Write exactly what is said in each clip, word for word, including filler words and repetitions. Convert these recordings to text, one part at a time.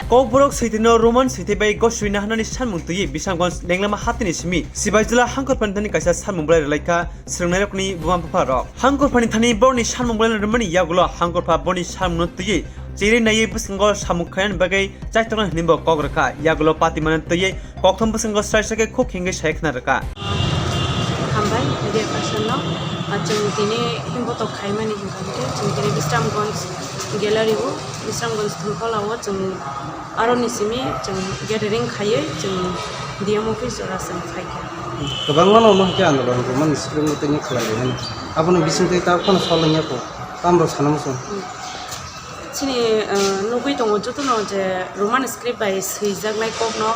Kokborok switino Roman switwi bai goswi naharnani sanmung twiwi Bisramganj lenglama hatini simi Sibaijwla Hangkhor Phanithani kaisa sanmung bolai rwlaikha swrwngnairokni buma bupharok. Hangkhor Phanithani borokni sanmung bolai rwmani yagulo Hangkhor Pha borokni sanmungno twiwi chiri naiwi bwskango samung khainani bagwi chaitoknai hwnwibo kok rwkha. Yagulo patimani twiwi kokthom bwskango srai srai khe khuk hingwi sai khna rwkha. Hambai media person no, ah, chwng tini himbotok khaimani hinkha hinkhe chwng tini Bisramganj gallery o, Bisramganj thwngkhwla o chwng aroni simi chwng gathering khaiwi chwng D M office jora chwng phaikha. Kwbangma no omo hinkhe andolon rwmani script no tini khlai rwmani. Aboni bisingtwi ta phano sol wngya kho, tamrok sana muchung. Hmm. Chini, uh, nugwi tongo jotono je Roman script bai swijaknai kokno,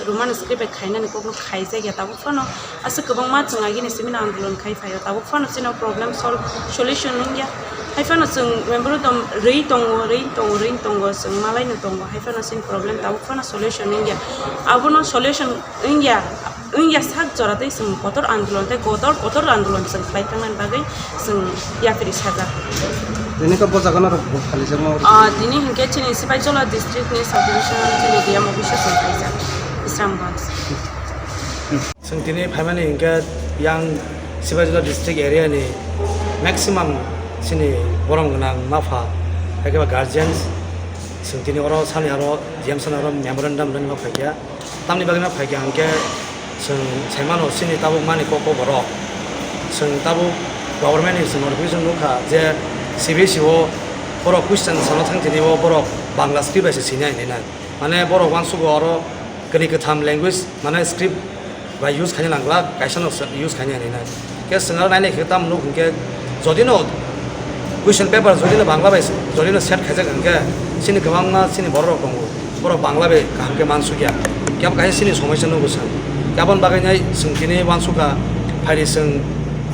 Roman script bai khainani kokno khaijak ya, tabuk phano aswk kwbangma chwng agini simi no andolon khai phaio, tabuk phano chini problem sol-, solution wngya. Hai phano chwng memorandum rwi tongo, rwi tongo, rwi tongo, chwng malaino tongo, hai phano chini problem tabuk phano solution wngya. Abono solution wngya, wngya sak jora tei chwng kotor andolon tei kotor, kotor andolon chwng khlai thangnani bagwi chwng yapri sajak. Tini khe bo jaga norok bo khalijakma oro? Ah, tini hinkhe chini Sipaijala district ni subdivision chini D M office o chwng khaijak, Bisramganj. Chwng tini phaimani hinkhe yang Sipaijala district area ni maximum chini borom gwnang mapha, haikhe ba guardians, chwng tini oro sani aro D M sani aro memorandum rwna phaikha. Tamni bagwi ma phaikha hinkhe chwng saimano chini tabuk mani kok kok borok. Chwng tabuk government ni chwng notification nukha je C B S E o borok question sana thang tini o borok Bangla script bai se sinai hinwi nai. Mane borok uansugo oro kwrwi kwtham language mane script bai use khaina nangla, kaisa no use khaina hinwi nai. Khe chwng aro nainai khe tamo nuk hinkhe jodi no question paper jodi no Bangla bai jodi no set khaijak hinkhe chini kwbangma chini borok rok tongo, borok Bangla bai kaham khe mansukya. Khe abo kaisa chini somosya nugo chwng. Khe aboni bagwi nai chwng tini uansukha, phaidi chwng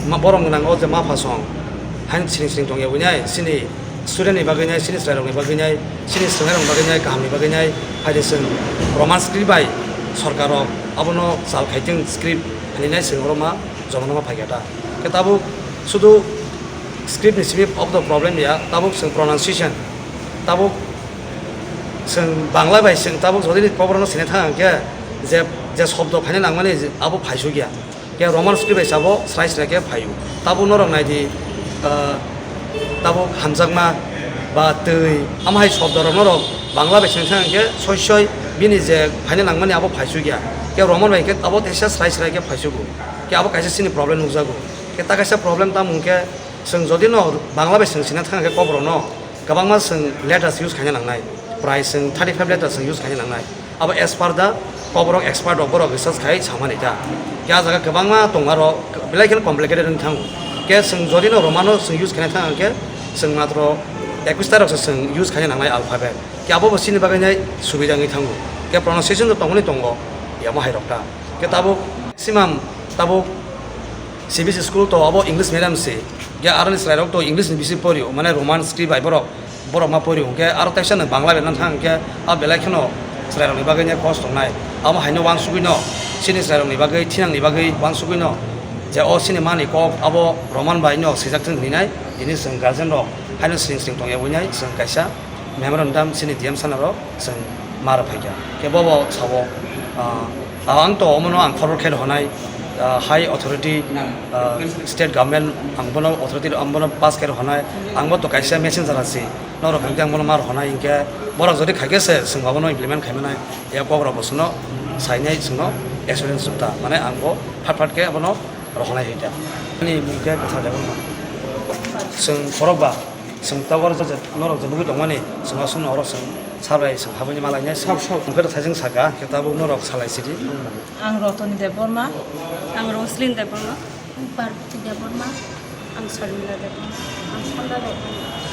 ma-, borom gwnang o je mapha song haino siring siring tongya wngnai chini student ni bagwi nai, chini chwrairokni bagwi nai, chini swngnairokni bagwi nai, kahamni bagwi nai, phaidi chwng Roman script bai sorkar rok abono chal khaitwng script hinwi nai chwng oro ma jomano ma phaikha ta. Khe tabuk sudu script ni simi obo to problem ya, tabuk chwng pronunciation, tabuk chwng Bangla bai chwng tabuk jodi ni kokborok no sini thang khe je, je shobdo phaina nangmani abo phaisukya. Khe Roman script bai sabo srai srai khe phaio. Tabuk norok nai di, ah, tabuk hamjakma ba twi, amo hai shobdo rok norok Bangla bai seng seng khe soi soi bini je phaina nangmani abo phaisukya. Khe Roman bai khe abo teisa srai srai khe phaisugo. Khe abo kaisa chini problem nukjago. Khe ta kaisa problem tamo hwnkhe chwng jodi no Bangla bai seng sina thang khe kokborok no kwbangma chwng letters use khaina nangnai. Prai chwng thirty five letters chwng use khaina nangnai. Abo as per the kokborok expert rok borok research khai samani ta. Khe ah jaga kwbangma tong aro belai kheno complicated wng thango. Khe chwng jodi no Romano chwng use khaina thang khe chwng matro ekwis ta rok se chwng use khaina nangnai alphabet. Khe abo bo chini bagwi nai subida wngwi thango. Khe pronunciation rok tongmani tongo yamo hai rok ta. Khe tabuk simam tabuk C B S E school to abo English medium se. Khe aroni chwrai rok to English ni bisi porio, mane Roman script bai borok borok ma porio, hwnkhe aro teisa no Bangla bai nang thang, hwnkhe a belai kheno chwrairokni bagwi ne kosto wngnai. Amo haino uansugwi no, chini chwrairokni bagwi, thinangni bagwi uansugwi no, je o chini mani kok abo Roman bai no swijak thung hwnwi nai, tini chwng guardian rok haino sring sring tongya wngnai, chwng kaisa memorandum chini D M sana rok chwng ma rw phaikha. Khe bobo sao, ah, ang to omono ang forward khe rw hwnai, ah, high authority, ah, state government ang bono authority ang bono pass khe rw hwnai, ang bo to kaisa messenger asi. Norok hwnkhe ang bono ma rw hwnai, hinkhe borok jodi khai khe se chwng abono implement khai manai, ya kok rok bo chwngno sainai chwngno assurance rw ta, mane ang bo phat phat khe abono rw hwnai hai ta. Ani mung khe Kwthar Debbarma. Chwng khorok ba, chwng tabuk oro je norok je nugwi tongmani, chwng aswkno oro chwng salai chwng habwini ma lainai, chwng mung khe thaijwng saka, khe tabuk norok salai sidi. Ang Rotoni Debbarma. Ang Roslin Debbarma. Ang Parvati Debbarma. Ang Sharmila Debbarma. Ang Sanda Debbarma.